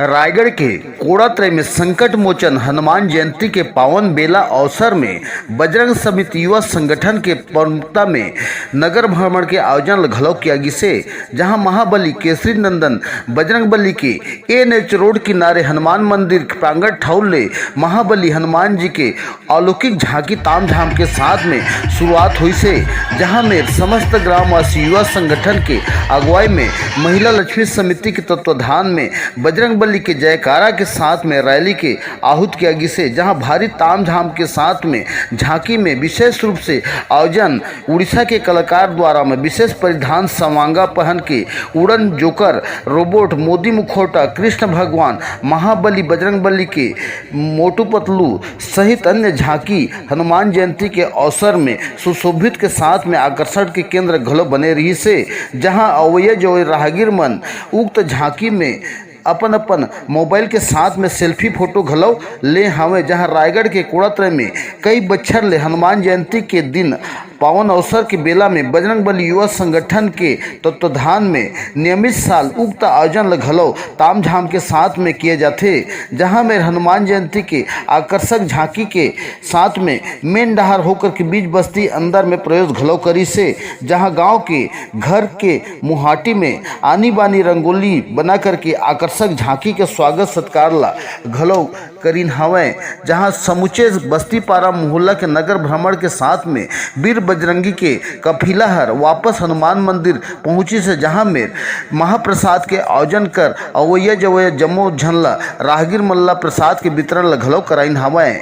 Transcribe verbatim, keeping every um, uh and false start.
रायगढ़ के कोड़ात्रय में संकट मोचन हनुमान जयंती के पावन बेला अवसर में बजरंग समिति युवा संगठन के प्रमुखता में नगर भ्रमण के आयोजन घलो किया गिसे, जहां महाबली केसरी नंदन बजरंग बली के एनएच रोड किनारे हनुमान मंदिर प्रांगण ठौर ले महाबली हनुमान जी के अलौकिक झांकी तामझाम के साथ में शुरुआत हुई से, जहां में समस्त ग्रामवासी युवा संगठन के अगुवाई में महिला लक्ष्मी समिति के तत्वाधान में बजरंग बली के जयकारा के साथ में रैली के आहूत किया गिसे, जहां भारी तामझाम के साथ में झांकी में विशेष रूप से आयोजन उड़ीसा के कलाकार द्वारा में विशेष परिधान सवांगा पहन के उड़न जोकर रोबोट, मोदी मुखौटा, कृष्ण भगवान, महाबली बजरंग बली के मोटू पतलू सहित अन्य झांकी हनुमान जयंती के अवसर में सुशोभित के साथ में आकर्षण के केंद्र घलो बने रही से, जहां अवैया जो राहगीर मन उक्त झांकी में अपन अपन मोबाइल के साथ में सेल्फी फोटो घलो ले हावय, जहां रायगढ़ के कोड़ात्रय में कई बच्छर ले हनुमान जयंती के दिन पावन अवसर के बेला में बजरंग बली युवा संगठन के तत्वाधान में नियमित साल उक्त आयोजन ल घलो तामझाम के साथ में किए जाथे, जहां में हनुमान जयंती के आकर्षक झांकी के साथ में मेन डहार होकर के बीच बस्ती अंदर में प्रवेश घलो करी से, जहां गांव के घर के मुहाटी में आनी बानी रंगोली बना करके आकर्षक झांकी के स्वागत सत्कार ला घलो करिन हवय, जहां समुचे बस्ती पारा मोहल्ला के नगर भ्रमण के साथ में वीर बजरंगी के कफिला हर वापस हनुमान मंदिर पहुंची से, जहां में महाप्रसाद के आयोजन कर अवैया जवैया जम्मो झन ला राहगीर मन ला प्रसाद के वितरण ला घलो कराइन हवय।